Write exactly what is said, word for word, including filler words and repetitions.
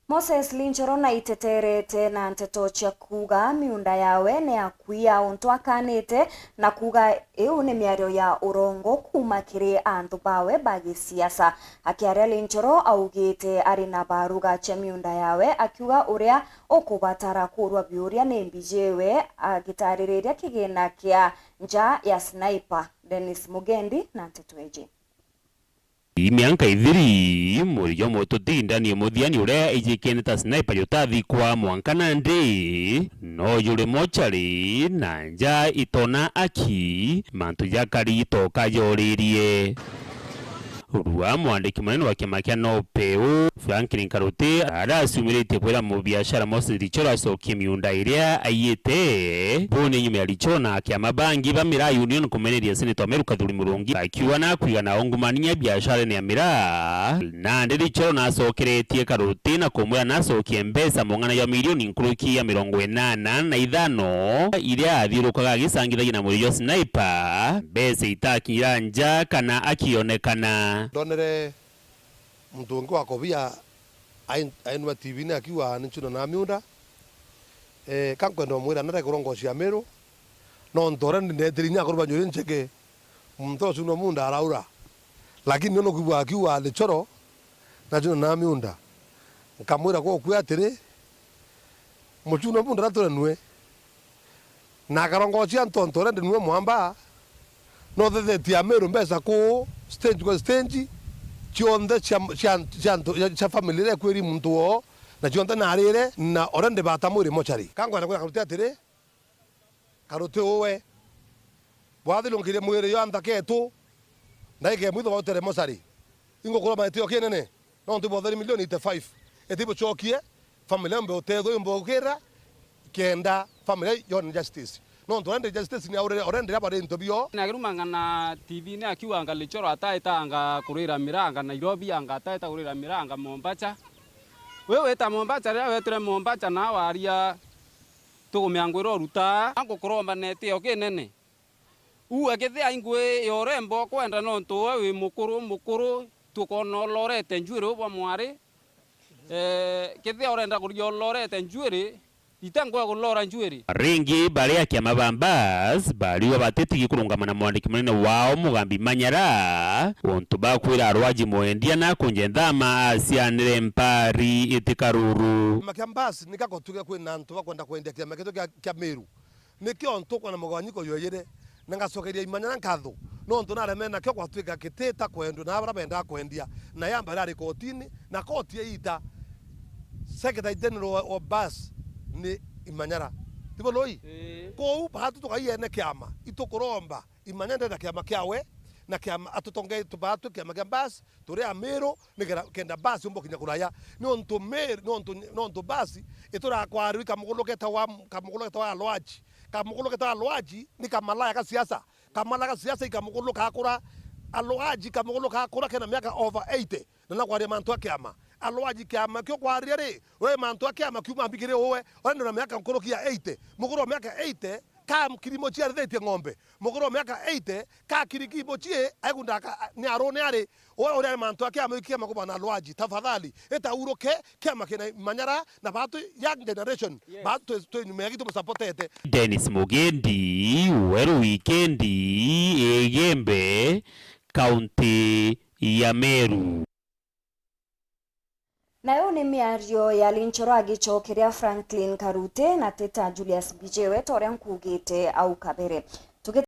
Moses Linchoro naiteterete na nteto cia kuuga miunda yawe ni ya kwiya untu akanite, na kuuga iu ni miario ya urongo kuuma kiri antu bawe ba gisiasa. Akiaria, Linchoro augite ari na baruga cia miunda yawe, akiuga uria ukubatara kurwa biuria ni mbijiwe, agitaririria kigina kia nja ya Sniper. Dennis Mugendi na nteto iji. Ii mianka ithiri, mwiri jwa mututi Daniel Muthiani uria ijikene ta sniper jutathikwa mwanka nandi, no juri mochari na nja itona aki, mantu jakari toka joririe. Rua mwandiki munene wa kiama kia NOPEU, Franklin Karuti, araciumiritie kwira mubiashara Moses Richora acokie miunda iria aiyite. Buu ni nyuma ya Richora na akiama bangi ba Miraa Union kumeneria Senator wa Meru Kathuri Murungi, akiuga nakwigana ungumania biasharene ya miraa. Nandi Richora nacokeretie Karuti na kumwira nacokie mbeca mung'ana jwa milioni nkuruki ya mirongo inana na ithano iria athiurukaga agicangithagia na mwiri jwa Sniper, mbeca itakinyira nja kana akionekana. Ndonere muntu ungi wa kobia ain-, ainua T V-ini akiuga, "Ni Njuna na miunda." Eh, ka nkwenda umwira, ndarega kurongocia Meru, nontu uria ndetiri inya akorwa banjuri njeke, muntu ucio nwa munda araura. Lakini nio nukwigua akiuga, "Ni Choro na Njuna na miunda." Nkamwira, "Gukwi atiri, muchuna munda rature nue." Na akarongocia antu, antu uria ndi nue mwamba, no thethetie Ameru mbeca kuu stage kwa stage, cionthe cia, cia, cia antu, cia, cia family iria ikwiri muntu woo, na cionthe narire, na uria ndi bata mwiri mochari. Ka nkwenda kwira Karuti atiri, Karuti uwe, bwathirunkirie mwiri yo anthaka etu, ndaika imwe itho bautere mochari. Ingukuromba itio kinene. Nontu botheri milioni eighty-five, iti bucokie, family yombe utethwe, yombe ukira, kenda family yone justice. Nontu already justice ni aurire, already aba ri into bio. Na akirumangana T V-ini akiuga anga Lichoro ataita anga kurira miraa anga Nairobi, anga ataita kurira miraa anga Mombasa. We wita Mombasa, riria wetire Mombasa na waria, tukumea ngwira uruta, angukuromba na itio kinene. Uu akithia ingwi ya urembo kwenda nontu we wi mukuru, mukuru, tukona ulorete njuiri u bwa mwari. Eh, kithia urenda kuria ulorete njuiri, ite ngwe kulora njuiri. Ringi baria kiama ba Mbas bariwa batitigi kurungama na mwandiki munene wao Mugambi Manyara, untu bakwira arwaji mwendia na kunje nthama asianire mpari itikaruru. Kiama kia Mbas ni gagotuge kwina antu bakwenda kwendia kiama gitu kia, kia Meru. Nikio ntukwa na mugawanyiko jwejire, na ngacokeria Imanyara nkatho, nontu naremene nakio gwatuika gitita kwendwa na baria bendaa kwendia, na yamba rari kotini, na koti iita. Secretary General wa, wa Mbas ni Imanyara. Tibo loi? Ii. Kou batu tukaiene kiama, itukuromba Imanyara ndenda kiama kiawe, na kiama atutonge tubatwe kiama kia Mbas, turi Amiru, nikenda, kenda Mbas yumba kinya kuraya. Nontu Meru, nontu, nontu Mbas iturakwarwa i kamugulu ketawa, kamugulu ketawa Alwaji. Kamugulu ketawa Alwaji ni kamalaya ka siasa. Kamalaya ka siasa i kamugulu kakura. Alwaji kamugulu kakura kena miaka over eighty. Na nakwaria mantu a kiama. Alwaji kiama kio kwaria ri, we mantu a kiama kiuma mbikire uwe, urenda na miaka nkuruki ya eighty. Muguru wa miaka eighty, ka kirimo ciarithitie ng'ombe. Muguru wa miaka eighty, ka kiriki mucii, aikunda aka-, ni arune ari, we uri ari mantu a kiama iki kiama kubana Alwaji. Tafadhali, ita uruke, kiama kina Manyara, na batu young generation, yes, batu twi, twi nyuma yaki tumusapotete. Dennis Mugendi, Weru Wikendi, Igembe, kaunti ya Meru. Nayo ni miario ya Linchoro agicokeria Franklin Karute na Teta Julius Mbijiwe, ta uria nkugite au kabere.